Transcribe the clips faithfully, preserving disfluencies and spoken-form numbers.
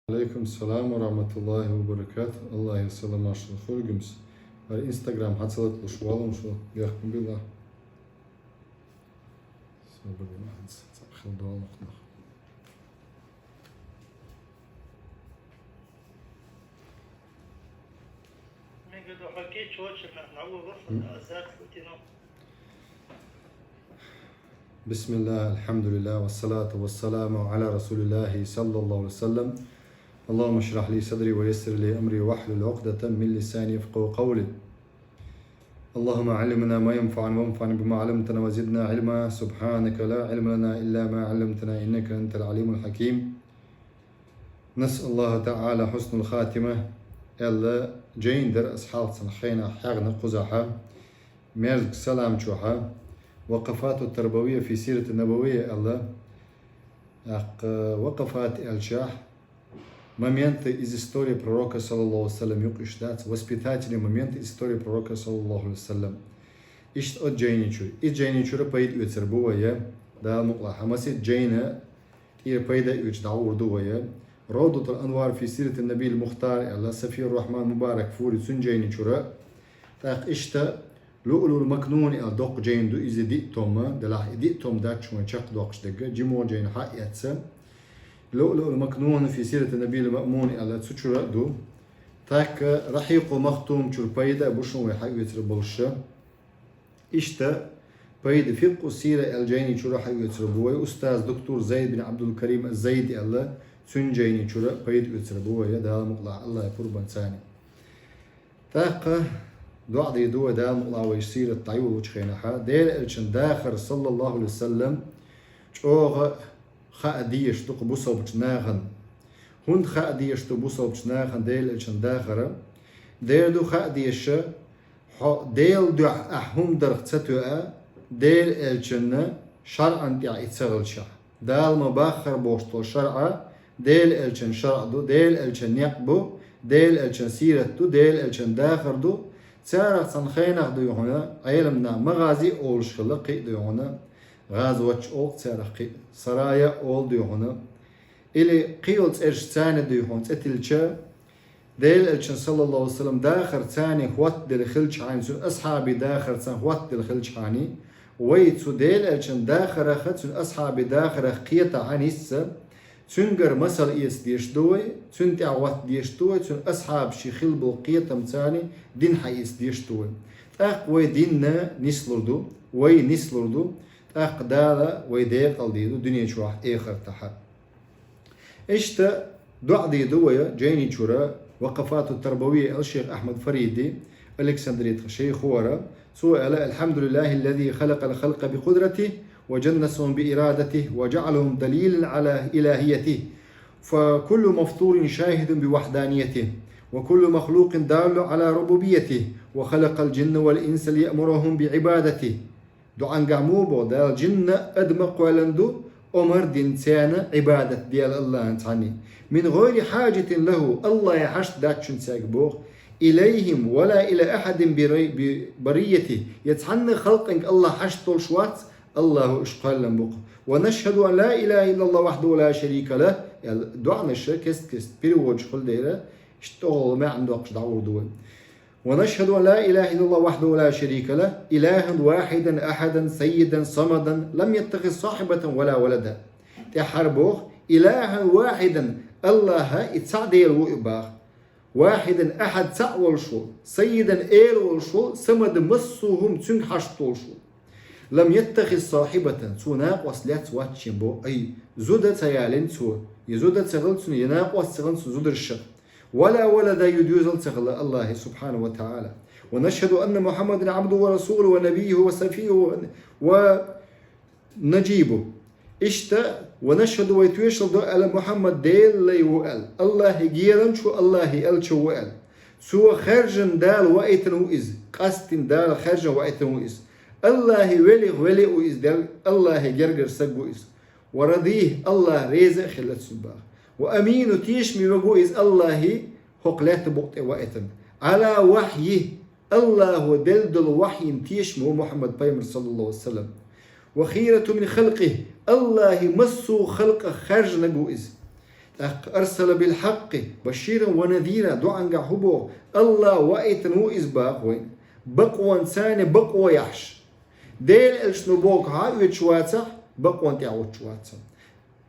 Алейкум салам ва рахматуллахи ва баракатух. Аллахьа салам-моаршал хилда шуна. Ар Instagram хьа ца латалуш валам шу, бехкам била. Собар ма хьанца, цхьа хила долу нах. Мега до хоккей чоча на лугу М. Азад Путину. بسم الله، الحمد لله، والصلاة والسلام على رسول الله صلى الله عليه وسلم. اللهم اشرح لي صدري ويسر لي أمري واحلل عقدة من لساني يفقهوا قولي. اللهم علمنا ما ينفعنا وانفعنا بما علمتنا وزدنا علما. سبحانك لا علم لنا إلا ما علمتنا إنك أنت العليم الحكيم. نسأل الله تعالى حسن الخاتمة. Аьлла, жайна дара ас хьалха цхьана хенахь хьегна кхузахьа, мерза салам чохьа, وقفات تربوية في سيرة النبوية аьлла, тӀаккха وقفات аьлчахь, моменты из истории Пророка, саллаллаху алейхи ва саллям, юкъа иштта дац, воспитательный моменты из истории Пророка, саллаллаху алейхи ва саллям. Иштта оцу жайни чуьра. И жайни чуьра пайда оьцур бу вай, Дала мукъалахь. Масех жайна тӀера пайда оьцуш дӀагӀур ду вай. Равдатул Анвар фи сирати Набил Мухтар аьлла, Сафир Рахман Мубаракфури, цуьнан жайни чуьра. ТӀаккха иштта Луълуъул Макнун аьлла доккха жайна ду, иза диъ тома, делахь и диъ тома дац шуна чекхдоккхуш дерг, жимма жайна хьаэцна. Луълуъул Макнун фи сирати Набил Маъмун аьлла, цу чуьра а ду. ТӀаккха Рахьикъул Махтум чуьра пайда а бу шуна вай хьаоьцур болуш. Иштта пайда Фикъху сира аьлла жайни чуьра хьаоьцур бу вай, устаз доктор Зайд бин Абдул-Карим аз-Зайди аьлла, цуьнан жайни чуьра пайда оьцур бу вай, Дала мукъалахь, Аллахьа пурбанца царна. ТӀаккха доӀа дийр ду вай, Дала мукъалахь, вай сират дӀайолучу хенахьа, Делан Элчан дахар, саллаллаху алейхи ва саллям, чӀогӀа хаа дезаш ду кху бусалбачу нахана. ХӀунда хаа дезаш ду бусалбачу нахана Делан Элчан дахара? Дера ду хаа дезаш, хьо Делан дуьхьа ахь хӀума дарх ца тоьа, Делан Элчанна шарӀан тӀехь и ца хилчахь. Дала ма баххара бохуш долу шарӀа, Делан Элчан шарӀа ду, Делан Элчан некъ бу, Делан Элчан сират ду, Делан Элчан дахар ду. Царах цхьана хенах дуй хьуна, Ӏеламнаха магӀази а олуш хилла, кхин а дуй хьуна, гӀазот олу царах кхин а, сарая олу дуй хьуна. Или кхин йолу цӀераш царна дуй хьуна цӀе тиллича, Делан Элчан, саллаллаху алейхи ва саллям, дахар царна хӀоттаделла хилчахьана, цуьнан асхьабий дахар царна хӀоттаделла хилчахьана, вай цу Делан Элчан дахараха, цуьнан асхьабий дахараха кхетахьана йисса, цуьнгара масал эца дезаш ду вай, цуьнан тӀехь хӀотта дезаш ду вай, цуьнан асхьабаший хилла болу кхетам царна дин хьаэца дезаш ду вай. ТӀаккха вай динна нислур ду, вай нислур ду, тӀаккха Дала вай декъал дийр ду дуьне чохь, эхартахьа. Иштта доӀа дийр ду вай жайни чуьра, Вакъафату Тарбавия аьлла шайх Ахьмад Фариди, Александритхан шайх вара, цо аьлла: «Алхьамдулиллахи аллази халакъал халкъа бикъудратихи ва жаннасахум биирадатихи ва жаъалахум далилан ала илахиятихи. Фа куллу мафтурин шахидун бивахданиятихи, ва куллу махлукъин даллу ала рубубиятихи, ва халакъал жинна вал инса лиямурахум биибадатихи». ДоӀангахь муха боху: Дала жинна а, адама а кхоьллина ду, омар дина царна Ӏибадат дела Аллахьан цхьанне. Мин гӀайри хьажатин лаху, Аллахье хьашт дац шуна цаьрга боху. Илайхим ва ла иля ахьадин би рай-, би барияти, я цхьанна халкъанга Аллахь хьашт долуш вац, Аллахьо уьш кхоьллина бу-кх. Ва нашхаду ан ла илаха иллаллаху вахьдаху ла шарика лаху, аьлла, доӀанаш кест-кеста переводаш хуьлу дера, иштта тӀехула маьӀна доккхуш дӀагӀур ду вай. ونشهد أن لا إله إلا الله وحده لا شريك له، إلها واحدا أحدا سيدا صمدا لم يتخذ صاحبة ولا ولدا. ТӀаьххьара боху: إلها واحدا, Аллахь и цхьаъ Дела ву и боху. واحدا أحدا, цхьаъ волуш ву, سيدا, эла волуш ву, صمدا, массо а хӀума цуьнга хьашт волуш ву. لم يتخذ صاحبة, цо накъост лаьцна вац шен боху, ай, зуда ца ялийна цо, я зуда ца хилла цуьнан, я накъост ца хилла цуьнан зударшах. ولا ولدا, я доьзал ца хилла Аллахье, субхьанаху ва таӀала. ونشهد أن محمدا عبده ورسوله ونبيه وصفيه ونجيبه. Иштта, ونشهد, вай тоьшалла до аьлла, Мухьаммад Делан лай ву аьлла, Аллахье геланча ву, Аллахье элча ву аьлла. Цо хаьржина Дала ваийтина ву иза, къастийна Дала хаьржина ваийтина ву иза. Аллахье велих вели а ву иза, Дел-, Аллахье гергара саг ву иза. ورضيه, Аллахь реза а хилла цунна боху. وأمينه, тешаме верг ву иза Аллахье хӀокху лаьттан букъа тӀе ваийтина. على وحيه, Аллахьо делла долу вахьйина тешаме ву Мухьаммад пайхамар, саллаллаху алейхи ва саллям. وخيرته من خلقه, Аллахье массо а халкъах хаьржинарг ву иза. ТӀаккха «أرسل بالحق بشيرا ونذيرا», дуӀангахь хӀун боху? АллахӀа ваийтина ву иза боху вайна. Бакъонца бакъо яхьаш. Делан элчано бохург хьаоьцуш вацахь, бакъонна тӀехь оьцуш вац.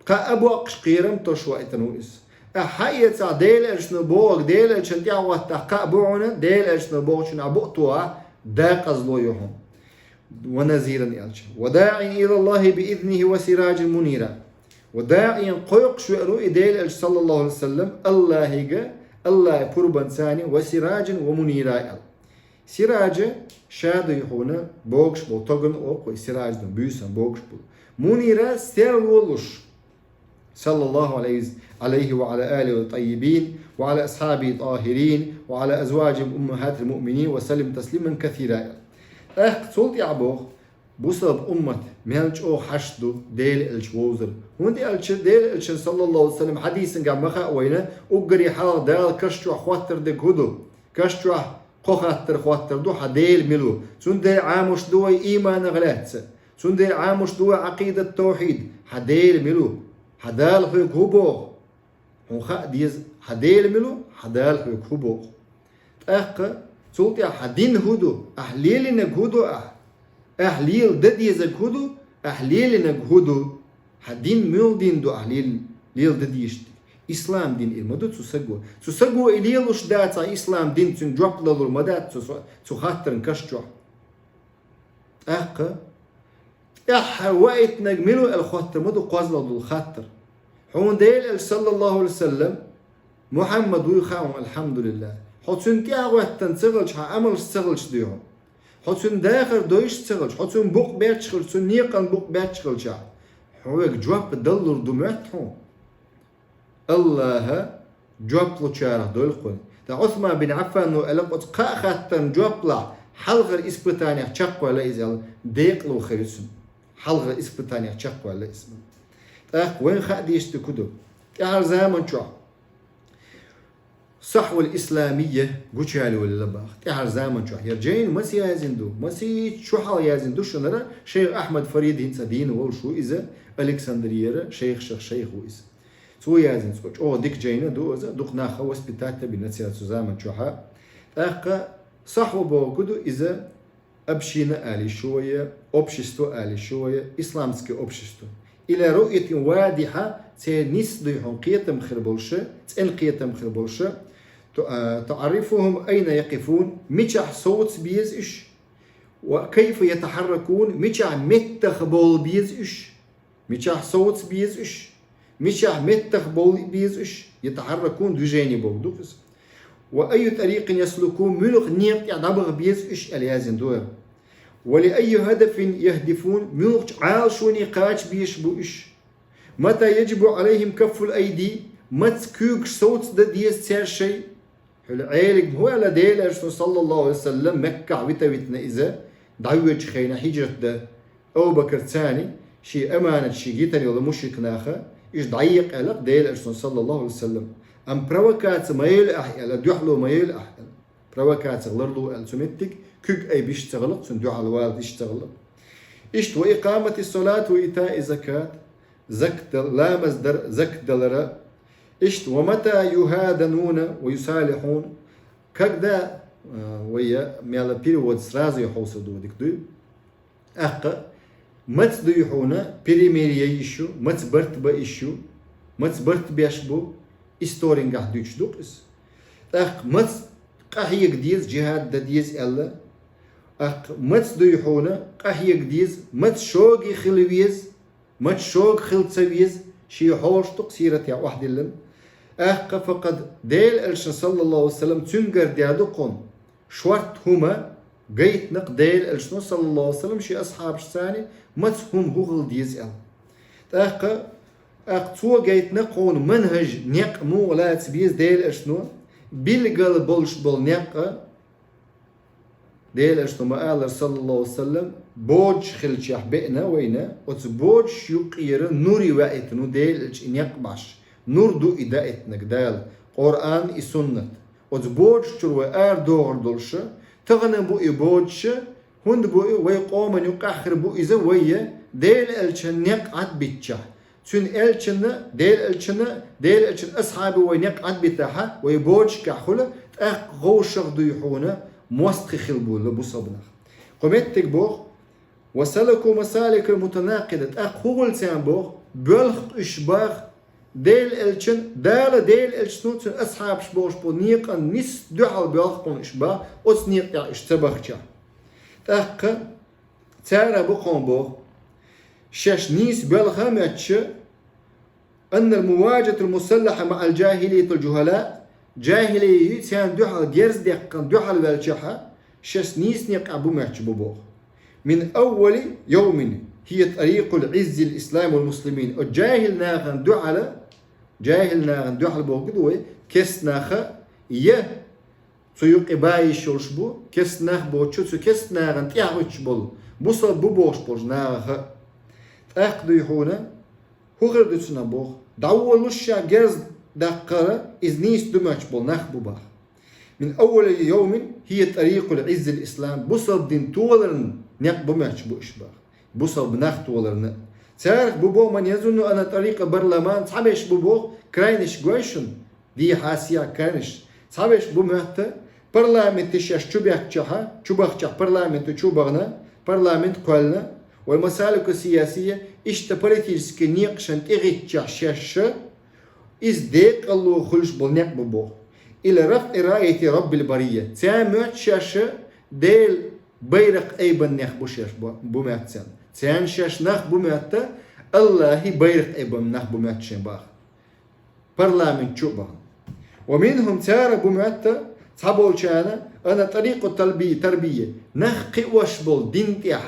Кхаъ а боккхуш, кхерам а тосуш ваийтина ву иза. Ахьа хьаэцахь Делан элчано бохург, Делан элчанна тӀехь а хӀоттахь кхаъ бу хьуна, Делан элчано бохучунна ахь букъ а тохахь, декъазло ю хьуна. «ونذيرا» аьлча. «وداعيا إلى الله بإذنه وسراجا منيرا». «وداعيا», кхойкхуш веана ву и Делан элча, саллаллаху Ӏалайхи ва саллам, АллахӀига, АллахӀан пурбанца, «وسراجا ومنيرا» аьлла. Сираджа ша дуй хьуна богуш болу, тогана оха вай сираж ду, буьйсан богуш болу. Мунира, серло луш. صلى الله عليه، عليه وعلى آله الطيبين، وعلى أصحابه الطاهرين، وعلى أزواجهم أمهات المؤمنين وسلم تسليما كثيرا. ТӀаккха цул тӀаьхьа боху, бусалба уммат мел чӀогӀа хьашт ду Делан элча вовзар. ХӀунда аьлча Делан элчан, саллаллаху Ӏалайхи ва саллам, хьадисангахь ма хаьа вайна, уггаре хьалха Дала каш чохь хоттар дерг хӀун ду? Каш чохь кхо хаттар хоттар ду: хьан Дела мила ву? Цундела Ӏамош ду вай ийманах лаьцна. Цундела Ӏамош ду вай Ӏакъидат, тавхьид. Хьан Дела мила ву? Хьан Дала хьоьга хӀун боху? Хьуна хаа деза, хьан Дела мила ву, хьан Дала хьоьга хӀун боху. ТӀаккха цул тӀаьхьа хьан дин хӀун ду, ахь лелийнарг хӀун ду ахь? Ахь леладан дезарг хӀун ду, ахь лелийнарг хӀун ду? Хьан дин муьлха дин ду ахь лел-, леладан дезаш дерг? Ислам дин и ма ду цу саго. Цу саго и лелуш дацахь ислам дин, цуьнга жоп лалур ма дац цу, цу хаттарна каш чохь. ТӀаккха тӀаьххьара ваийтинарг мила ву аьлла хоттар ма ду кхозлагӀа долу хаттар. Хьуна Делан элча, саллаллаху Ӏалайхи ва саллам, Мухьаммад вуй хаьа хьуна, алхьамдулиллахӀ. Хьо цуьнан тӀаьхьа гӀоьттина ца хилча, хьан Ӏамалш ца хилча дуй хьуна. Хьо цуьнан дахар дойуш ца хилча, хьо цуьнан букъ бетташ хилча, цуьнан некъан букъ бетташ хилча, хьоьга жоп даллур ду моьтту хьуна? АллахӀа жоп лучарах дойла кхуьнан. Ткъа Ӏусман бин Ӏаффано аьлла, оцу кхаа хаттарна жоп лахь, хьалхара испытанех чекхваьлла иза аьлла, декъало хир ю цуьнан. Хьалхара испытанех чекхваьлла иза. ТӀаккха вайна хаа дезаш дерг хӀун ду? ТӀаьхьара заман чохь сахьвал исламия гучуяла йолаелла боху. ТӀаьхьара заман чохь. Яра жайна маца яздина ду, маца чохь яздина ду шуна, шайх Ахьмад Фарид хӀинца дийна волуш ву иза, Александрияра шайхашах шайх ву иза. Цо яздина цкъа чӀогӀа дика жайна ду иза, дукха нах воспитать а бина церан цу заман чохь. ТӀаккха сахьва бохург ду иза, община ала йиш ю вай, общество ала йиш ю вай, исламское общество. إلى رؤية واضحة, церан нийса дуй хьуна кхетам хир болуш, цӀена кхетам хир болуш, ту-, а, تعرفهم أين يقفون, мичахь совца беза уьш, وكيف يتحركون, мичахь меттах бовла беза уьш. Мичахь совца беза уьш? Мичахь меттах бовла беза уьш? يتحركون, движение бохург ду иза. وأي طريق يسلكون, муьлха некъа тӀехь дӀабаха беза уьш аьлла яздина ду. ولأي هدف يهدفون, муьлхачу Ӏалашоне кхача безаш бу уьш? متى يجب عليهم كف الأيدي, маца куьйгаш совцадан деза цаьршай? Хьуьлла Ӏелиг ма хӀу аьлла Делан элчано, саллаллаху Ӏалайхи ва саллам, Маккахь вита витина иза, дӀавоьдучу хенахь хьижрат дан, Абу Бакар цани, шен аманат шега йитина йолу мушрик наха, уьш дӀаекъаьлла Делан элчано, саллаллаху Ӏалайхи ва саллам. Амма провокаци ма йойла ахь аьлла, дуьхьало ма йойла ахь аьлла. Провокацих ларло аьлла цу меттиг, куьг айбиш ца хилла, цунна дуьхьал вала йиш ца хилла. Иштта وإقامة الصلاة وإيتاء الزكاة, закат дал-, ламаз дар, закат далара. Иштта ومتى يهادنون ويصالحون, когда, а, вай я мела перевод сразу я хьовсур ду дика дуй. ТӀаккха маца дуй хьуна перемирие йиш ю, маца барт бан йиш ю, маца барт беш бу, исторингахь дуьйцуш ду иза. ТӀаккха маца къахьега деза, джихад дан деза аьлла. ТӀаккха маца дуй хьуна къахьега деза, маца шоги хила веза, маца шога хила ца веза, шен хьолаш ду-кх сиратехь охьадиллина. ТӀаккха факъад Делан элчано, саллаллаху Ӏалайхи ва саллам, цуьнгара дер ду кхунна. Шорта хӀума гайтина-кх Делан элчано, саллаллаху Ӏалайхи ва саллам, шен асхьабашцани, маца хӀума хӀун хила деза аьлла. ТӀаккха, тӀаккха цо гайтина-кх хьуна манхӀаж, некъ муха лаца беза Делан элчано, билггал болуш болу некъ, Делан элчано ма-аллара, саллаллаху Ӏалайхи ва саллам, боджаш хилчехь беана вайна, оцу боджаш юккъера нуре ваийтина ву Делан элча и некъ беш. Нур ду и даийтинарг Дала, Къуръан, и суннат. Оцу боджаш чуьра вай арадогӀур долуш, тахана бу и боджаш, хӀунда бу и, вай къоман юкъахь хир бу иза вай, Делан элчан некъ Ӏад биччахь. Цуьнан элчанна, Делан элчанна, Делан элчанан асхьабий вай некъ Ӏадбитахьа, вай боцашкахь хуьлу, тӀаккха вовшах дуй хьуна, мостагӀий хила буьйлу бусалба нах. Кху меттиг боху: «Ва салаку масаликал мутанакъида», тӀаккха хӀун хуьлу царна боху, боьлху уьш баха, Делан элчан, Дала Делан элчано цуьнан асхьабаш бохуш болу некъан нийса дуьхьал боьлху хьуна уьш баха, оцу некъа тӀехь уьш ца бахча. ТӀаккха цара бу кхуьнан боху, шаьш нийса боьлха а моьттуш, «аннал муваджатал мусаллаха маал джахилиятил джухала», джахилий царна дуьхьал герз деккхана дуьхьал велчахьа, шаьш нийса некъа бу моьттуш бу боху. «Мин аввали йовмин хия тарикъул иззил ислам вал муслимин». О джахил нахана дуьхьала, джахил нахана дуьхьала боху ду вай, кест наха я цу юкъе бан йиш йолуш бу, кест нах боцучу цу кест нахана тӀаьхьа гӀуьттуш болу, бусалба бу бохуш болчу нахаха. ТӀаккха дуй хьуна, хӀун хир ду цунах боху, дӀаволуш ша герз даккхара, иза нийса ду моьттуш болу нах бу баха. «Мин аввали йовмин хия тарикъул иззил ислам», бусалба дин толарна некъ бу моьттуш бу уьш баха. Бусалба нах толарна. Царах бу боху: «Ман язунну анна тарикъа барламан», цхьаберш бу боху, крайниш гой шуна, дехьа-сехьа крайниш. Цхьаберш бу моьтту, парламенте шаьш чу бехкачахьа, чу бахчахь парламенте чу бахана, парламент кхоьллина, вай масалику сиясия, иштта политически некъашна тӀегӀиттачахь шаьш, иза декъалло хуьлуш болу некъ бу боху. «Ила рафъи раити раббил бария». Царна моьтту шаьш Делан байракх айбан нах бу шаьш бу, бу моьтту царна. Царна шаьш нах бу моьтту, Аллахьан байракх айбан нах бу моьтту шайн баха. Парламент чу а бахана. «Ва минхум», цара бу моьтту, цхьаболчарна, «анна тарикъу талби-, тарбия», нах кхиош болу дин тӀехь,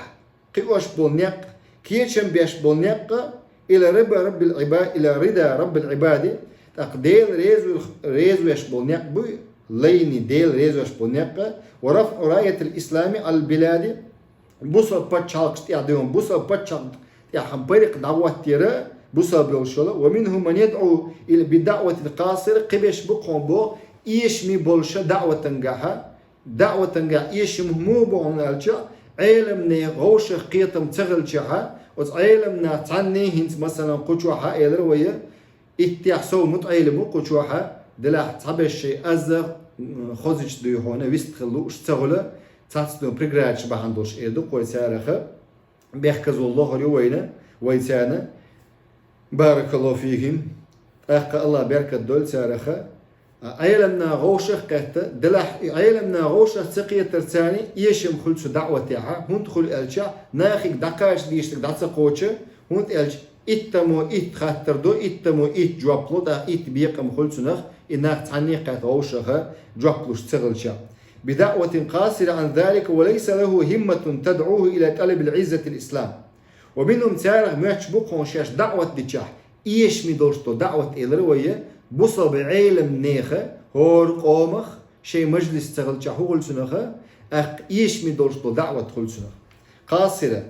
кхиош болу некъ, кечам беш болу некъ, «ила рида раббил Ӏиба-, ила рида раббил Ӏибади», тӀаккха Дела реза-, резавеш болу некъ буй, лайни Дела резавеш болу некъ, «ва рафъу раятил ислами ал билади», бусалба пачхьалкхаш тӀехь дуьйна, бусалба пачхьалкх тӀехь пайракх дӀахӀоттера, бусалба йолуш йолу, «ва минхум ман ядъу ил бидаъватил къасира», кхиберш бу кхуьнан боху, эшаме болуша даъватангахьа, даъватангахь эшам муха бу хьуна аьлча, Ӏеламнехан вовшах кхетам ца хилчахьа, оцу Ӏеламнах цхьанне хӀинца, масалан, кху чохьа элира вай, иттех сов мутаӀелим ву кху чохьа, делахь цхьаберш шайн азза, м, хозича дуй хьуна, вист хила лууш ца хуьлу, цхьацца дуй преградаш бахьана долуш эр ду-кх вай цараха. Бехказо лохур ю вайна, вай царна. Баракаллаху фихим. ТӀаккха Аллах беркат дойла цараха. А Ӏеламнах вовшах кхетта, делахь и Ӏеламнах вовшах ца кхетар царна эшам хуьлу цу даъватехьа, хӀунда хуьлу аьлча, нахиг дӀакхача дийшнарг дӀа ца кхочу, хӀунда аьлча иттамо итт хаттар до, иттамо итт жоп ло, тӀаккха итт бекъам хуьлу цунах, и нах цхьанне кхетта вовшаха жоп луш ца хилча. «Бидаъватин къасира ан залика ва лайса лаху химматун тадъуху ила талабил иззатил ислам». Ва минхум, царах моьттуш бу кхуьнан шаьш даъват дичахь, эшаме долуш долу даъват элира вай, бусалба Ӏеламнеха, хӀора къомах, шайн мажлис ца хилчахь хӀун хуьлу цунаха, тӀаккха эшаме долуш долу даъват хуьлу цунах. Къасира.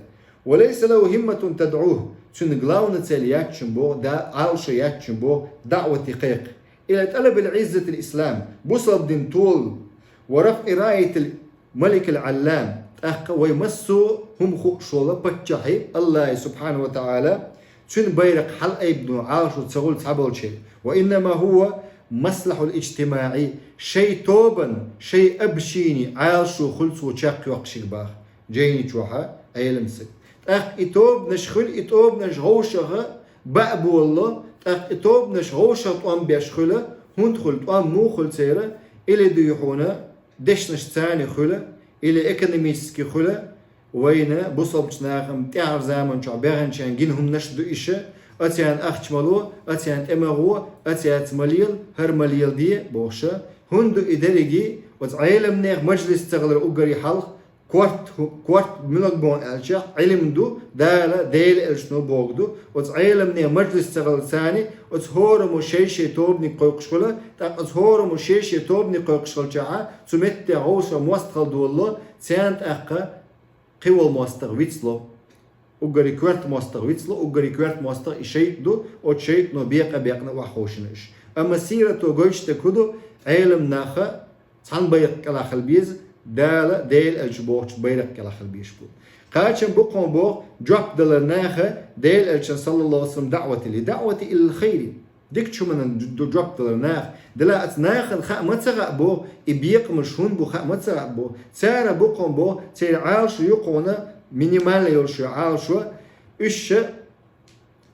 «Ва лайса лаху химматун тадъуху». Цуьнан главный цель яц шуна боху, да, Ӏалашо яц шуна боху, даъвате кхайкха. «Ила талабил иззатил ислам», бусалба дин толу, «ва рафъи раятил маликил Ӏаллам», тӀаккха вай массо а хӀума хууш волу паччахье, Аллахье субхьанаху ва таӀала, цуьнан байракх хьалаайбано Ӏалашо ца хуьлу цхьаболчеран. «Ва иннама хӀува маслахьул иджтимаӀи», шайн тобанан, шайн общинин Ӏалашо хуьлу цо чекхйоккхуш ерг баха. Жайни чохьа Ӏеламстаг. ТӀаккха и тобанаш хуьлу, и тобанаш вовшаха баа болало, тӀаккха и тобанаш вовшах тӀом беш хуьлу, хӀунда хуьлу, тӀом муха хуьлу церан, или дуй хьуна, дешнаш царна хуьлу, или экономически хуьлу, вайна, бусалбачу нахана тӀаьхьара заман чохь баьхначарна гина хӀуманаш а ду иша, а царна ахча ма ло, а царна тӀе ма гӀо, а цаьрца ма лела, хӀара ма леладе, бохуш. ХӀунда ду и дерриге, оцу Ӏеламнехан мажлис ца хилар уггаре хьалха, корта, корта муьлха бу аьлча, Ӏилма ду, Дала, Делан элчано бохург ду, оцу Ӏеламнехан мажлис ца хиларца, оцу хӀораммо шай-шай тобаниг кхойкхуш хуьлу, тӀаккха оцу хӀораммо шай-шай тобаниг кхойкхуш хилчахьа, цу меттехь вовшах мостагӀалла долало, царна тӀаккха кхин волу мостагӀа вицло. Уггаре коьрта мостагӀа вицло, уггаре коьрта мостагӀа и шайтӀа ду, оцу шайтӀано бекъа а бекъна охьаховшийна уьш. Амма сирато гойтуш дерг хӀун ду, Ӏеламнаха цхьана байракх кӀелахь хила беза, Дала, Делан элча бохучу байракх кӀелахь хила безаш бу. Кхачам бу-кх хьуна боху жоп далар наха Делан Элчан, саллаллаху алейхи ва саллям, даъватили, даъвати илал хайри. Дикачу хӀуманна д-, жоп далар наха. Дела аца нахана хаа ма ца хаьа боху, и бекхамаш хӀун бу хаа ма ца хаьа боху. Цара бу-кх хьуна боху, церан Ӏалашо ю-кх хьуна, минимальный йолуш йолу Ӏалашо, уьш ша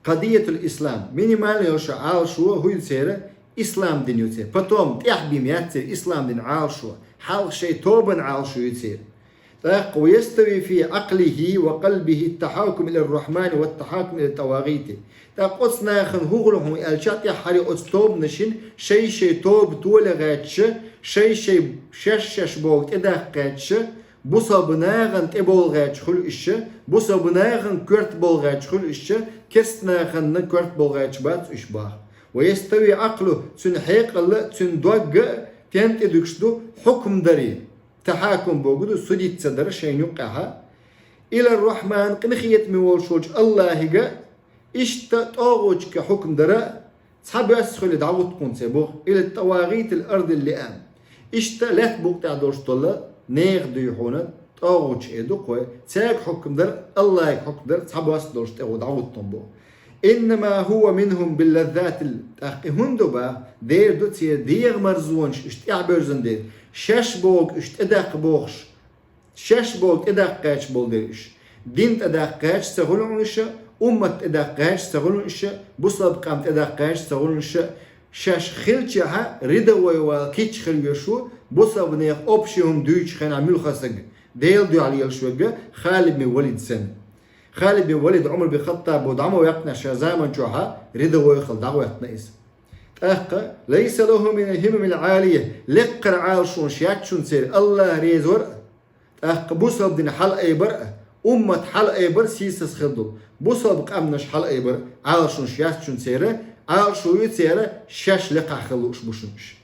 къадиятул ислам. Минимальный йолуш йолу Ӏалашо хӀун ю церан? Ислам дин ю церан. Потом, тӀаьхьа бен яц церан ислам дин Ӏалашо. Хьалха шайн тобан Ӏалашо ю церан. ТӀаккха: «Ва ястави фи Ӏакълихи ва къалбихи ат-тахьакум илар-Рахьмани ва ат-тахьакум илат-тӀавагӀити». ТӀаккха оцу нахана хӀун хуьлу хьуна аьлча, тӀаьххьара оцу тобанашна шай-шай тоба тола гӀерташ, шай-шай шаьш-шаьш бохург тӀедаккха гӀерташ, бусалба нахана тӀебовла гӀерташ хуьлу уьш, бусалба нахана коьрта бовла гӀерташ хуьлу уьш, керста нахана коьрта бовла гӀерташ бац уьш боху. «Ва ястави Ӏакълуху», цуьнан хьекъал а, цуьнан дог а стенна тӀедуьгуш ду? Хьукм даре. Тахьакум бохург ду судиться дар шайна юккъехь. Илар-Рахьман, къинхетаме волуш волчу АллахӀига, иштта тӀагӀутчуьнга хьукм дар а, цхьабосса хуьлий дӀахӀутту хьуна церан боху, илат-тӀавагӀити ардил лиам. Иштта лаьтта букъа тӀехь долуш долу нехан дуй хьуна тӀагӀуташ эр ду-кх вай, цаьрга хьукм дар а, АллахӀига хьукм дар а цхьабосса долуш тӀе дӀахӀутту хьуна боху. «Иннама хӀува минхум биллаззатил», тӀаккха и хӀунда ду боху, дера ду церан дегӀан марзонаш уьш тӀаьхьабевзина дела, шаьш бохург уьш тӀедаккха бохуш, шаьш бохург тӀедаккха гӀерташ болу дела уьш. Дин тӀедаккха гӀерташ ца хуьлу уьш, уммат тӀедаккха гӀерташ ца хуьлу уьш, бусалба къам тӀедаккха гӀерташ ца хуьлу уьш, шаьш хилчахьа рядовой вала кийча хила везаш ву, бусалба нехан общий хӀума дуьйцучу хенахь муьлхха стаг, Делан дуьхьа лелаш верг, Халид бин Валид санна. Халид бин Валид Ӏумар бин Хаттабо дӀа ма ваьккхинехь, ша заман чохь рядовой хилла дӀахӀоьттина иза. ТӀаккха: «Лайса лаху минал хӀимамил Ӏалия», лекхара Ӏалашонаш яц шуна церан, АллахӀ реза вар а, тӀаккха бусалба дин хьалаайбар а, уммат хьалаайбар а сийсаз хила долу, бусалба къаьмнаш хьалаайбар а Ӏалашонаш яц шуна церан, Ӏалашо ю церан, шаьш лекхахь хила лууш бу шуна уьш.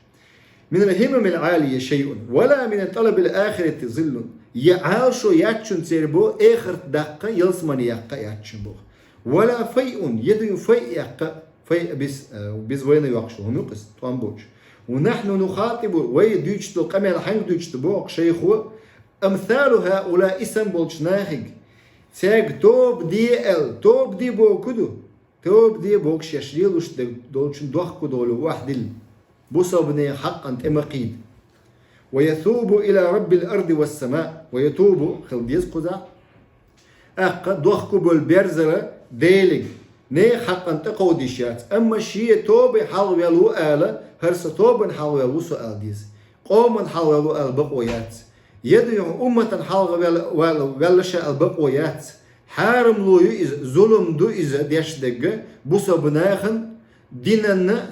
«Минал хӀимамил Ӏалия шайъун, ва ла мин тӀалабил ахирати зиллун». Я Ӏалашо яц шуна церан боху, эхарт даккха, ялсамани яккха а яц шуна боху. «Ва ла файъун», я дуьйна файъ яккха, файъ а бис-, э, бис вайна йоккхуш хӀума ю-кх иза, тӀом боцуш. «Ва нахьну нухатибу», вай дуьйцуш долу къамел хьаьнга дуьйцуш ду боху шайхо, «амсалу хӀаулаи», и санна болчу нахиг. Цаьрга тоба де аьлла, тоба де бохург хӀун ду? Тоба де бохург шаьш лелош дерг долчун дохко долу ваьхьдилла. Бусалба нехан хьакъан тӀе ма кхийда. «Ва ятубу ила раббил арди вас сама». «Ва ятубу», хила деза кхузахь. ТӀаккха дохко болу берзара Делиг. Нехан хьакъан тӀе кховдийш яц. Амма шен тобе хьалхавелла ву ала, хӀара сан тобан хьалхавелла ву со ала деза. Къоман хьалхавелла ву ала бакъо яц. Я дуьйна умматан хьалхавелла, ваьлла, ваьлла ша ала бакъо яц. Хьарамло ю иза, зулам ду иза деш дерг, бусалба нахана, динанна,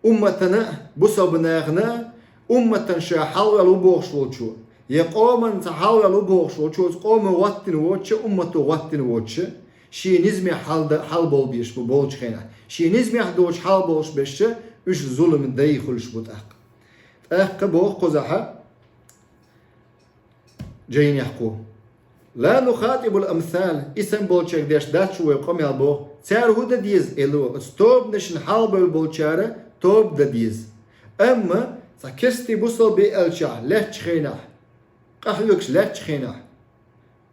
умматана, бусалба нахана, умматан ша хьалхавелла ву бохуш волчо, я къоман ца хьалхавелла ву бохуш волчо, оцу къомо гӀоттина воцуча, уммато гӀоттина воцуча, шен низамехь хьал-, хьалабовла безаш бу болчу хенахь. Шен низамехь доцуш хьалабовлуш бешча, уьш зулам дай хуьлуш бу тӀаккха. ТӀаккха боху кхузахьа, жайнехь кху. «Ла нухатибул амсал», и санна болчаьрга деш дац шу вай къамел боху. Цара хӀун дан деза, эло, оцу тобанашна хьалхабевлла болчара тоба дан деза. Амма цхьа керстий бусалба бен аьлчахь лаьттачу хенахь, къахьоьгуш лаьттачу хенахь,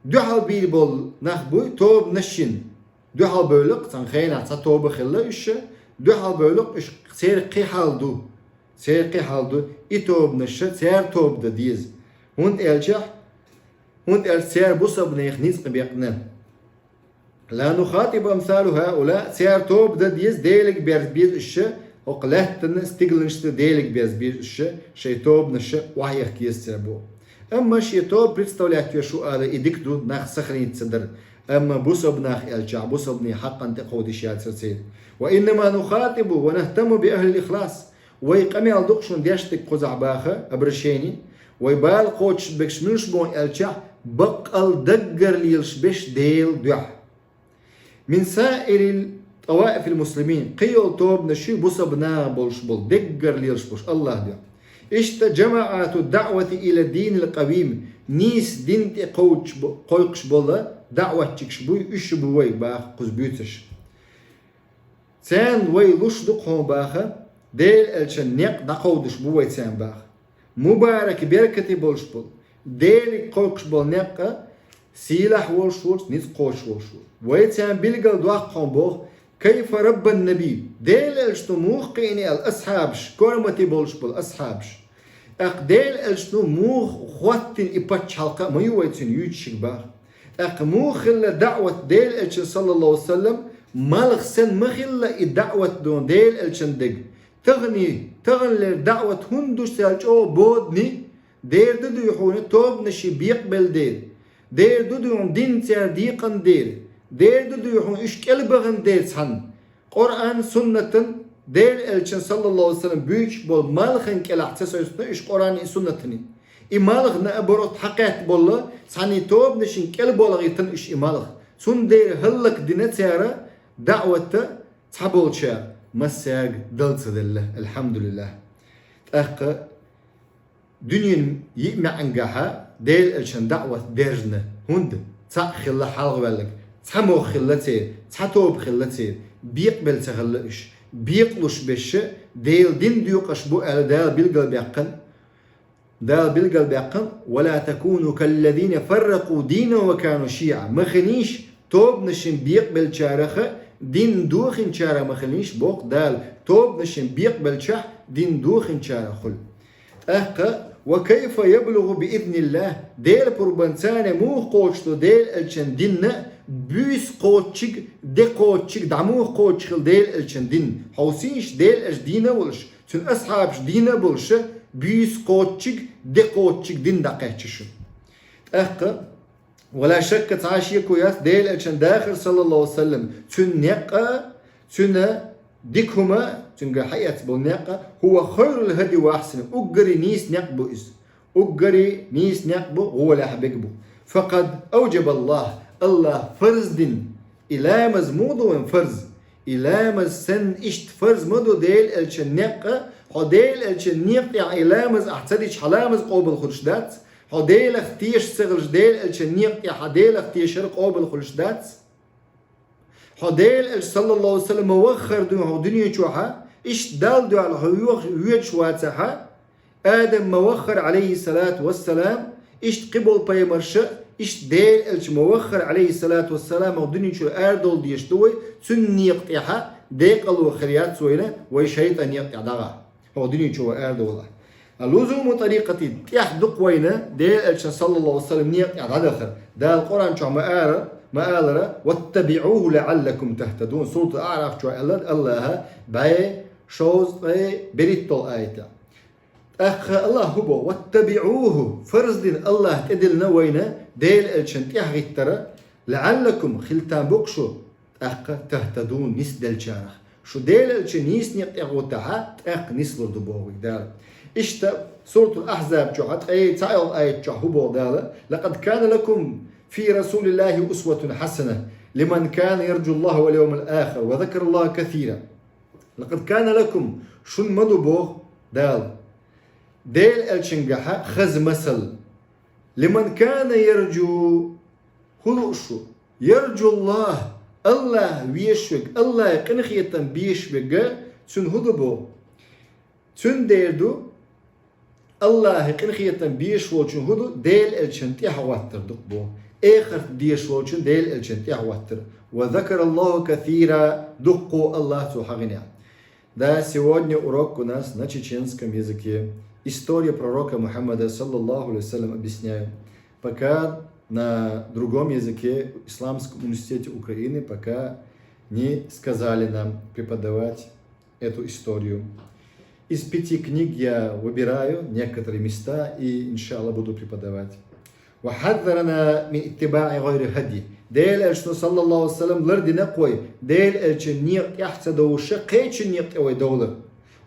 дуьхьал бийр болу нах буй тобанашна. Дуьхьал бевлла-кх, цхьана хенахь цхьа тоба хилла уьш, дуьхьал бевлла-кх уьш, церан кхин хьал ду. Церан кхин хьал ду, и тобанаш цара тоба дан деза. ХӀунда аьлча, хӀунда аьлча цара бусалба нехан ницкъ бекъна. «Ла нухатибу амсалу хаула», цара тоба дан деза, Делиг берза беза уьш, хӀокху лаьттана стигланашца Делиг берза беза уьш, шайн тобанаш охьахехка еза цара боху. Амма шен тоба представлять веш ву ала, и дика ду, нах сохранить ца дара. Амма бусалба нах аьлчахь, бусалбанийн хьакъан тӀе кховдийш яцара церан. «Ва иннама нухатибу ва нахтамму би ахлил ихлас». Вай къамел ду-кх шуна деш дерг кхузахь баха, обращение. Вай бала кхочуш берш муьлш бу аьлчахь, баккъал даггара лелаш берш Делан дуьхьа. «Мин саирил таваифил муслимин», кхин йолу тобанаш ю бусалба нахах болуш болу, даггара лелаш болуш АллахӀан дуьхьа. «Иштта жамаӀату даъвати ила динил къавим», нийса дин тӀе кхочуш бо-, кхойкхуш болу даъватчикаш буй, уьш бу вай баха кхуза буьйцуш. Царна вай луш ду-кх хьуна баха, Делан Элчан некъ дӀакховдуш бу вай царна баха. Мубарак, беркате болуш болу, Делиг кхойкхуш болу некъ а, Сийлахь волуш волчу, ницкъ кхочуш волуш волу. Вай царна билгал доккхуш боху: «Кайфа раббан наби?» Делан элчано муха кхиъна аьлла асхьабаш, корматий болуш болу асхьабаш. ТӀаккха Делан элчано муха хӀоттийна и пачхьалкх а ма ю вай цуьнан юьйцуш боху. ТӀаккха муха хилла даъват Делан элчан, саллаллаху алейхи ва саллям, малх санна ма хилла и даъват дон Делан элчан дерг. Тахана, таханлера даъват хӀунда ду цара чӀогӀа боданиг? Дера ду дуй хьуна тобанашна бекъабелла дела? Дера ду дуй хьуна дин цара декъан дела? Дера ду дуй хьуна уьш кӀелбахана дела цхьанна? Къуръан, суннатан, Делан элчан, саллаллаху алейхи ва саллям, буьйцуш болу малхан кӀелахь ца сойстина уьш Къуръанан а, суннатан а. И малх наоборот хьакхетта болла, цхьанна тобанашна кӀелболхийтина уьш и малх. Цундела хӀаллакдина цара даъват цхьаболчара, массаьрга дала ца делла, алхьамдулиллахӀ. ТӀаккха дуьненан йиъ маьӀнехь Делан элчан даъват даьржина. ХӀунда? Цхьаъ хилла хьалхаваьлларг, цхьа мохк хилла церан, цхьа тоба хилла церан, бекъабелла ца хилла уьш. Бекъалуш берш Делан дин доькъуш бу аьлла Дала билгалбаьккхина. Дала билгалбаьккхина: «Ва ла такуну каллазина фарракъу динахум ва кану шиъа». Ма хилийша тобанашна бекъабеллачарах а, дин дохийначарах ма хилийша, боху Дала, тобанашна бекъабеллачохь дин дохийначарах хуьлу. ТӀаккха: «Ва кайфа яблугӀу би изниллахӀ?» Делан пурбанца муха кхочуш ду Делан элчан дин а, буьйса кхоччиг, де кхоччиг дӀа муха кхочуш хилла Делан элчан дин? Хьовсийша, Делан элча дийна а волуш, цуьнан асхьабаш дийна а болуш, буьйса кхоччиг, де кхоччиг дин дӀакхаьчча шуна. ТӀаккха, ва ла шакка, цхьа а шеко яц, Делан элчан дахар, саллаллаху алейхи ва саллям, цуьнан некъ а, цуьнан дика хӀума, цуьнгара хьаэцна болу некъ а, хӀува хайрул хӀади ва ахьсану, уггаре нийса некъ бу иза. Уггаре нийса некъ бу, гӀолехь берг бу. Факъад авжабаллахӀ, АллахӀа фарз дина и ламаз муха ду вайн фарз? И ламаз санна иштта фарз ма ду Делан элчан некъ а, хьо Делан элчан некъа тӀехь и ламаз ахь ца дича, хьан ламаз къобал хуьлуш дац? Хьо Делах теша ца хилча, Делан элчан некъа тӀехь хьан Делах тешар къобал хуьлуш дац? Хьо Делан элча, саллаллаху алейхи ва саллям, ма ваххара дуй хьо дуьне чохь а, иштта Далла дуьхьал хьо воьдуш вацахь а, Адам ма ваххара, алейхиссалату вассалам, иштта кхиболу пайхамарш а, иштта Делан элча ма ваххара, алейхиссалату вассалам, хьо дуьне чуьра арадовла дезаш ду вай, цуьнан некъа тӀехь а декъало хир яц вайна, вай шайтӀан некъа тӀехь дӀагӀахь. Хьо дуьне чу вай арадовлахь. Лузуму тарикъати, тӀехь ду-кх вайна Делан элчан, саллаллаху алейхи ва саллям, некъа тӀехь дӀадахар. Дала Къуръан чохь ма ара, ма алара: «ВаттабиӀуху лаӀаллакум тахтадун». Суратул АӀраф чохь аьлла АллахӀа, бӀе шовзткъе берхӀитталгӀа аят. ТӀаккха АллахӀа хӀун боху? «ВаттабиӀуху», фарз дина АллахӀа тӀедиллина вайна Делан элчан тӀехь гӀиттара, «лаӀаллакум», хила там бу-кх шу, тӀаккха, «тахтадун», нисделлачарах. Шу Делан элчан нийса некъа тӀехь гӀуттахь а, тӀаккха нислур ду боху Дала. Иштта Суратул Ахьзаб чохь, ткъе цхьайолгӀа аят чохь хӀун боху Дала: «Лакъад кана лакум фи расулиллахи усватун хьасана, лиман кана ярджуллахӀа вал явмал ахир, ва закараллахӀа касира». Лакъад кана лакум, шуна ма ду боху Дала, Делан элчангахь хаза масал. Лиман кана ярджу, хӀун лууш ву? ЯрджуллахӀ, АллахӀ везаш верг, АллахӀан къинхетам безаш верг, цуьнан хӀун ду боху? Цуьнан дера ду, АллахӀан къинхетам безаш волчун хӀун ду? Делан элчан тӀехь гӀоттар ду-кх боху. Эхарт дезаш волчун Делан элчан тӀехь гӀоттар. «Ва закараллахӀа касира», дуккха АллахӀ цо хьахинехь. Да, сегодня урок у нас на чеченском языке. История пророка Мухаммада, саллаллаху алейхи ва саллям, объясняю. Пока на другом языке, Исламском университете Украины, пока не сказали нам преподавать эту историю. Из пяти книг я выбираю некоторые места и, иншаллах, буду преподавать. «Ва хьаззарана мин иттибаӀи гӀайри хӀадйи». Делан элчано, саллаллаху алейхи ва саллям, лардина-кх вай, Делан элчан некъа тӀехь ца довлуш, кхечун некъа тӀе вай довлар.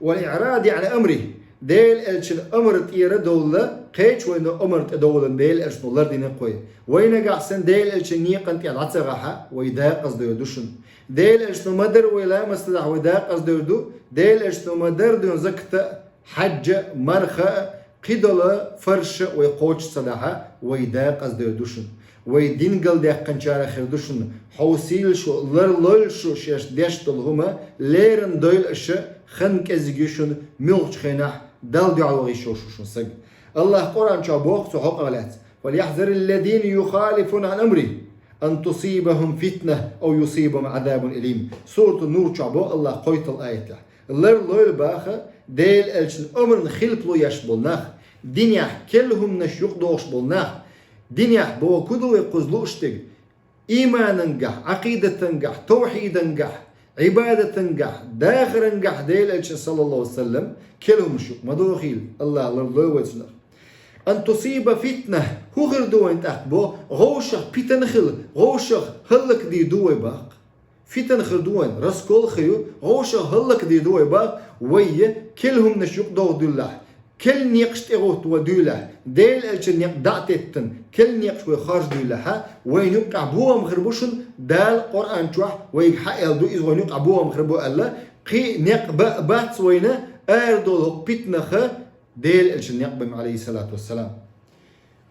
«Вал иӀради Ӏан амрихӀи». Делан элчан амр тӀера довлла, кхечу вайна амр тӀе довларна Делан элчано лардина-кх вай. Вай нагахь санна Делан элчан некъан тӀе дӀа ца гӀахь, вай декъаза дер ду шуна. Делан элчано ма-дарра вай ламаз ца дахь, вай декъаза дер ду, Делан элчано ма-дарра дуьйна закат а, хьаьдж а, марха а, кхидолу фарзаш а вай кхочуш ца дахь, вай декъаза дер ду шуна. Вай дин галдаьккхинчарах хир ду шуна. Хьовсийла шу, ларлойла шу шаьш деш долу хӀума, леррина дойла аша, хан кӀезиг ю шуна, муьлххачу хенахь Далла дуьхьал вахийта йиш йолуш ву шуна саг. АллахӀа Къуръан чохь боху цу хьокъах лаьцна: فليحذر الذين يخالفون عن أمره أن تصيبهم فتنة أو يصيبهم عذاب أليم. Сурату Нур чу бо Аллах кхойтталгӀа аятехь. Ларлойла боху Делан элчан омрана хилпало еш болу нах, динехь керла хӀуманаш юкъадохуш болу нах, динехь боху ду вай кхуза лууш дерг, ийманангахь, Ӏакъидатангахь, тавхьидангахь, Ӏибадатангахь, дахарангахь Делан элчан, саллаллаху Ӏалайхи ва саллам, керла хӀуманаш юкъа ма дохийла, Аллах ларлойла вай цунах. أن تصيبهم فتنة, хӀун хир ду вайна тӀаккха бо, гӀовшах питана хила, гӀовшах хӀаллакдийр ду вай баккха. Фитан хир ду вайн, раскол хир ю, гӀовшах хӀаллакдийр ду вай баккха, вай керла хӀуманаш юкъадоху дуьллахь, керла некъаш тӀегӀутту вай дуьйлахь, Делан элчан некъ дӀа а теттина, керла некъаш вай хоржу дуьйлахь, вайна юккъехь бохам хир бу шуна Дала Къуръан чохь вайга хьаэлла ду, иза вайна юккъехь бохам хир бу аьлла, кхин а некъ ба-, бац вайна арадолу хӀокху питанах, Делан элчан некъ бен, Ӏалайхиссалату вассалам.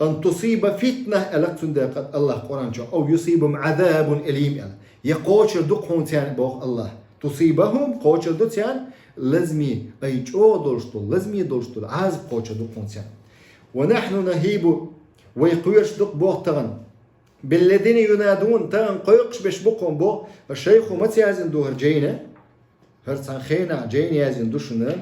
أن تصيبهم فتنة аьлла цундела Аллах Къуръан чохь, أو يصيبهم عذاب أليم аьлла. Я кхочур ду хьуна царна боху Аллах. تصيبهم кхочур ду царна лазаме, ай чӀогӀа долуш долу, лазаме долуш долу Ӏазап кхочур ду хьуна царна. ونحن نهيب, вай кхоьруш ду боху тахана. بالذين ينادون, тахана кхойкхуш берш бу хьуна боху, шайхо маца яздина ду хӀара жайна? ХӀара цхьана хенахь жайна яздина ду шуна.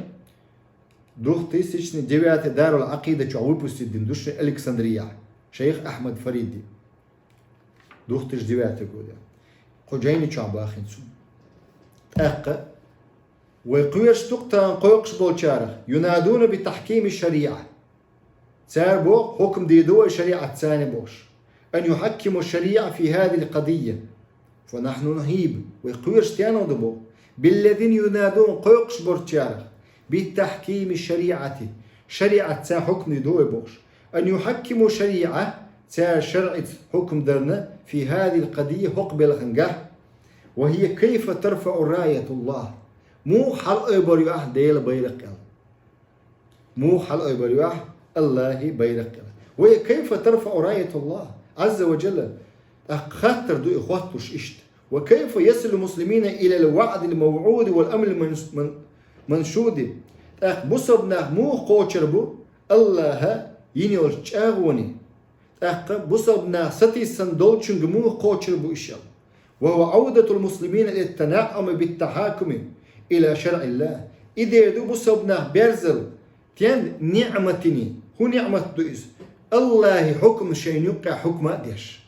Двух тысячный девятый Дарул Акъида чохь выпустить дина ду шуна Александрияхь, шайх Ахьмад Фариди. Двух тысячи девятый года. Кху жайни чохь бахина цунна. ТӀаккха вай кхоьруш ду тахана кхойкхуш болчарах, ينادون بتحكيم الشريعة. Цара боху, хӀукам дийр ду вай шариӀат царна бохуш. أن يحكموا الشريعة في هذه القضية. فنحن نهيب, вай кхоьруш стенна ду боху. بالذين ينادون, кхойкхуш болчарах. بتحكيم الشريعة. ШариӀат царна хӀукам дийр ду вай бохуш. أن يحكموا الشريعة, цара шариӀатца хӀукам дарна, في هذه القضية, хӀокху белхангахь. وهي كيف ترفع راية الله. Муха хьалаойбур ю ахь Делан байракх аьлла? Муха хьалаойбур ю ахь Аллахьан байракх аьлла? وهي كيف ترفع راية الله عز وجل. ТӀаккха хаттар ду и хоттуш иштта. وكيف يصل المسلمين إلى الوعد الموعود والأمل المنشود. ТӀаккха бусалба нах муха кхочур бу Аллахьан йина йолчу чӀагӀоне? ТӀаккха бусалба нах сатийсина долчуьнга муха кхочур бу уьш аьлла? وهو عودة المسلمين إلى التنعم بالتحاكم إلى شرع الله. И дер ду бусалба нах берзал, тен ниӀматине, хӀун ниӀмат ду иза? Аллахьан хӀукам шайна юккъехь хӀукма а деш.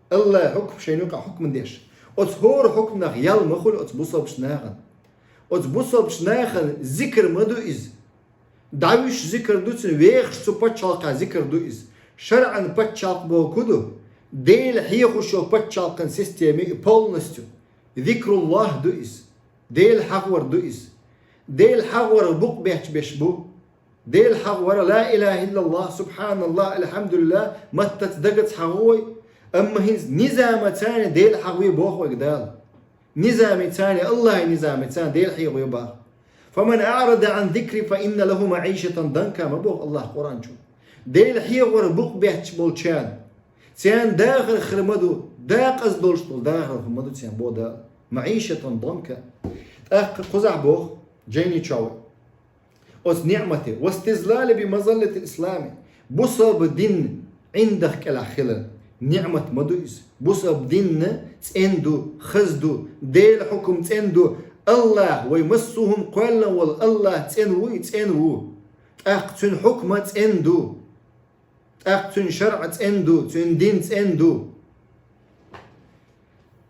Аллахьан хӀукам шайна юккъехь хӀукма деш. Оцу хӀора хӀукманах ял ма хуьлу оцу бусалбачу нахана. Оцу бусалбачу нахана зикр ма ду иза. ДӀавуьжуш зикр ду цуьнан, вехаш цу пачхьалкхехь зикр ду иза. ШарӀан пачхьалкх боху ду, Дела хьехош йолу пачхьалкхан система и полностью. Зикруллах ду иза. Дела хьахор ду иза. Дела хьахор букъ бетташ беш бу. Дела хьахор, ла илаха иллаллах, субханаллах, алхьамдулиллах, маттаца, дагаца хьахо вай. Амма хӀинца низамаца Дела хьахаве боху вайга Дала. Низамаца, Аллахьан низамаца Дела хьехаве боху. فمن أعرض عن ذكري فإن له معيشة ضنكا, ма боху Аллах Къуръан чу. Дела хьехор букъ бетташ болчарна, царна дахар хир ма ду, декъаза долуш долу дахар хир ма ду царна, боху Дала. معيشة ضنكا. ТӀаккха кхузахь боху, жайни чохь вай. Оцу ниӀмате, واستظلال بمظلة الإسلام, бусалба дин ӀиндагӀ кӀелахь хилар, ниӀмат ма ду иза. Бусалба дин цӀена ду, хаза ду, Делан хьукам цӀена ду. Аллах, вай массо а хӀума кхоьллина волу Аллах цӀена вуй, цӀена ву. ТӀаккха цуьнан хьукма цӀена ду. ТӀаккха цуьнан шарӀа цӀена ду, цуьнан дин цӀена ду.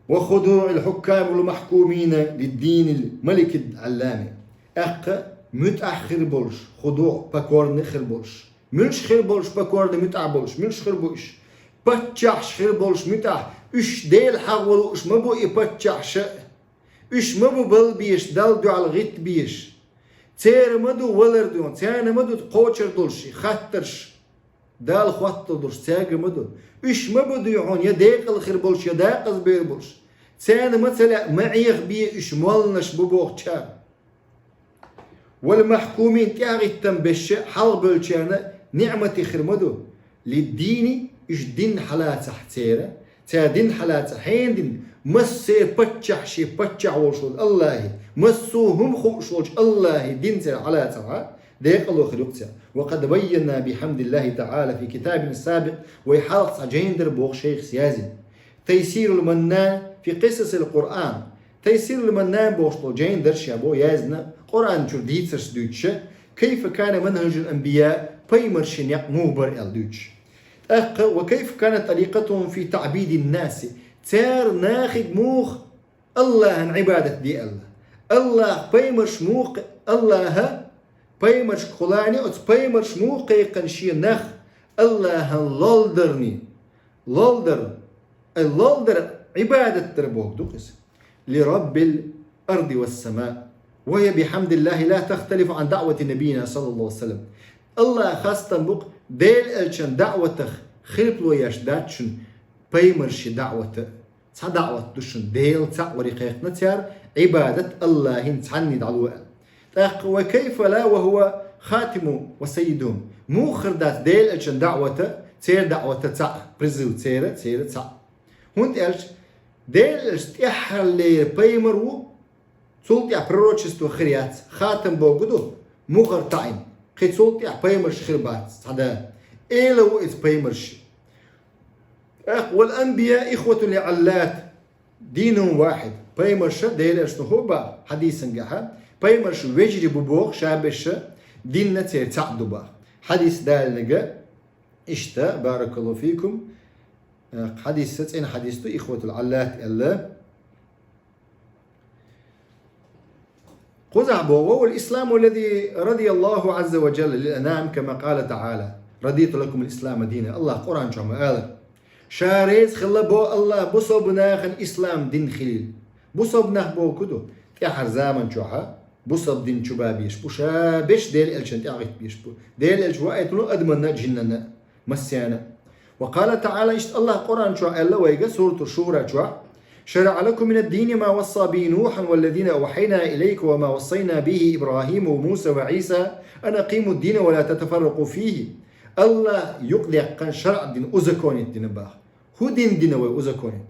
وخضوع الحكام والمحكومين للدين الملك العلام. ТӀаккха муьтӀахь хир болуш, худуӀ, покорный хир болуш. Муьлш хир болуш, покорный, муьтӀахь болуш, муьлш хир бу уьш? Паччахьаш хир болуш муьтӀахь, уьш Дела хьахо лууш ма бу и паччахьаш. Уьш ма бу балбеш, Далла дуьхьал гӀиттабеш. Церан ма ду валар дуьйна, царна ма ду кхочур долуш и хаттарш. Дала хоттал долуш цаьрга ма ду. Уьш ма бу дуй хьуна я декъала хир болуш, я декъаза бер болуш. Царна ма ца лаьа, ма Ӏехабе уьш, молланаш бу бохучара. والمحكومين, тӀаьхьагӀиттам беш хьалха бевллачарна ниӀмате хир ма ду. للدين, уьш дин хьалацахь церан, цара дин хьалацахь, хьенан дин? Массеран паччахьаш паччахь волуш волчу Аллахьан, массо а хӀума хууш волчу Аллахьан дин цара хьалацахь, Декъало хир ю-кх цар. وقد بينا بحمد الله تعالى في كتابنا السابق, вай хьалха цхьа жайна дар боху шайхас яздина. تيسير المنان في قصص القرآن. Тайсирул Маннан бохуш долу жайна дар ша боху яздина, Къуръан чуьра дийцарш дуьйцуша, كيف كان منهج الأنبياء, пайхамаршин некъ муха бара аьлла дуьйцуш. ТӀаккха وكيف كانت طريقتهم في تعبيد الناس, цара нахиг муха Аллахьан Ӏибадат де аьлла. Аллахь пайхамарш муха, Аллахьа пайхамаршка хулани, оцу пайхамарш муха кхайкхина шен нах Аллахьан лолдарни, лолдар, ай лолдар Ӏибадат дар боху ду-кх иза. لرب الأرض والسماء. وهي بحمد الله لا تختلف عن دعوة نبينا صلى الله عليه وسلم. Аллахь хастам бу-кх Делан элчан даъватах хилпало еш дац шуна пайхамарши даъвата. Цхьа даъват ду шуна, Дела цхьаъ вари кхайкхина цара, Ӏибадат Аллахьин цхьанне дӀало аьлла. ТӀаккха وكيف لا وهو خاتمهم وسيدهم. Муха хир дац Делан элчан даъвата, церан даъвата цхьаъ, призыв церан, церан цхьаъ. ХӀунда аьлча Делан элча тӀаьххьарлера пайхамар ву, цул тӀаьхьа пророчество хир яц, хатам боху ду, мухӀар таӀийна, кхин цул тӀаьхьа пайхамарш хир бац, цхьа да. Эла ву иза пайхамарш. ТӀаккха والأنبياء إخوة لعلات دينهم واحد. Пайхамарша Делан элчана хӀу баха хьадисангахьа, пайхамарш вежарий бу боху ша беша, динна церан цхьаъ ду баха. Хьадис далинага иштта, баракаллаху фикум, хьадисса цӀена хьадис ду, ихватул Аллат аьлла. Кхузахь боху: «والإسلام الذي رضي الله عز وجل للأنام كما قال تعالى: رضيت لكم الإسلام دينا». Аллах Къуръан чохь ма алара: «Ша реза хилла бо Аллах бусалба нахана ислам дин хилийла». Бусалба нах боху ду? ТӀаьхьара заман чохьа бусалба дин чу бабеш бу, ша беш Делан элчан тӀаьхьа гӀиттабеш бу. Делан элча ваийтина адаманна а, жиннанна а. Массена. وقال تعالى, иштта Аллах Къуръан чохь аьлла вайга, Сурату Шура чохь: «شرع لكم من الدين ما وصى به نوحا والذين أوحينا إليك وما وصينا به إبراهيم وموسى وعيسى أن أقيموا الدين ولا تتفرقوا فيه». Аллах юкъадаьккхина шаръ дин, узаконить дина баха. ХӀу дин дина вай узаконить?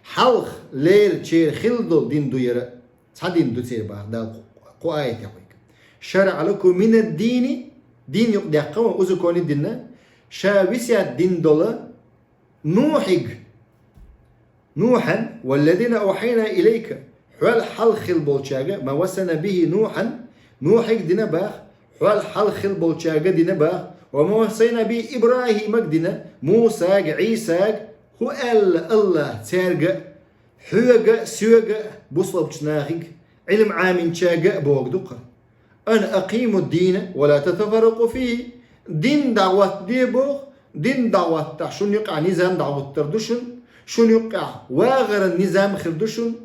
Хьалха лерачеран хилла долу дин ду яра. Цхьа дин ду церан баха Дала кху аятехь вайга. «شرع لكم من الدين», дин юкъадаьккхина вай, узаконить дина, ша весет дина долу Нухьиг. Нухьан: «والذين أوحينا إليك», хьол хьалха хилла болчаьрга, «ما وصينا به نوحا», Нухьиг дина баха, хьол хьалха хилла болчаьрга дина баха, «وما وصينا به إبراهيم», дина, Мусаг, Ӏийсаг, хӀу аьлла Аллах цаьрга а, хьоьга а, соьга а, бусалбачу нахиг, Ӏилма Ӏаминчаьрга а боху ду-кх: «أن أقيموا الدين ولا تتفرقوا فيه». Дин дӀахӀоттаде боху, дин дӀахӀоттахь шуна юкъахь низам дӀахӀуттур ду шуна, шуна юкъахь вагӀаран низам хир ду шуна,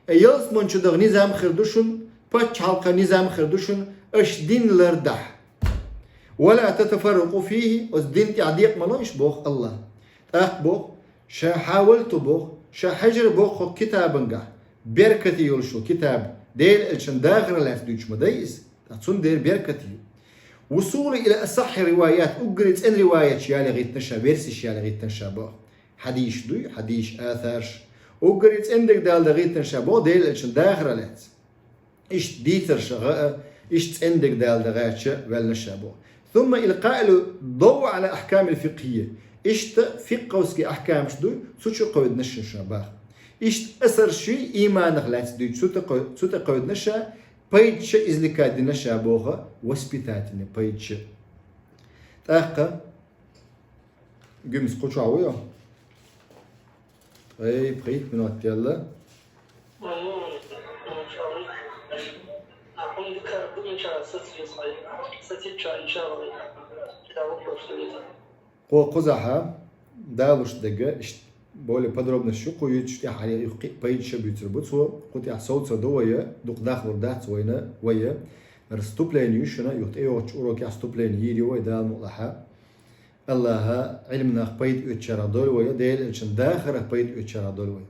ялсаман чу даха низам хир ду шуна, пачхьалкхан низам хир ду шуна, аша дин лардахь. «ولا تتفرقوا فيه», оцу дин тӀехь декъа ма лойша боху Аллах. ТӀаккха боху: «Ша хьавалта боху, ша хьажар боху хӀокху китабангахь, беркате йолуш йолу китаб, Делан элчан дахарах лаьцна дуьйцуш ма дай иза, ткъа цундела беркате ю». «وصولا إلى أصح الروايات», уггаре цӀена риваяташ яле гӀиттина ша, версеш яле гӀиттина ша боху. Хьадисаш дуй, хьадисаш, асарш. Уггаре цӀена дерг дала дан гӀиттина ша боху Делан элчан дахарах лаьцна. Иштта дийцарша гӀа а, иштта цӀена дерг дала дан гӀерташ ваьлла ша боху. «ثم إلقاء الضوء على الأحكام الفقهية». Иштта фикъховский ахькамаш дуй, цу чу кхойдина ша баха. Иштта асарш ший иманах лаьцна дуьйцу, цу тӀе кхой-, цу тӀе кхойдина ша, пайдаш а извлекать дина ша боху, воспитательный пайдаш а. ТӀаккха Гуьмс кху чохь ву йо? Ай, пхийтта минот делла. Кху кхузахьа далуш дерг, иштта более подробно шу кху юьйцуш тӀехь, юха кхин а пайда ша буьйцур бу цо, кху тӀехь совцур ду вай, дукха дахлур дац вайна, вай. Вступление ю шуна, юха тӀейогӀучу урокехь вступление йийр ю вай, Дала мукъ лахьа. Аллаха Ӏилманах пайда оьцучарах дойла вай, Делан элчан дахарах пайда оьцучарах дойла вай.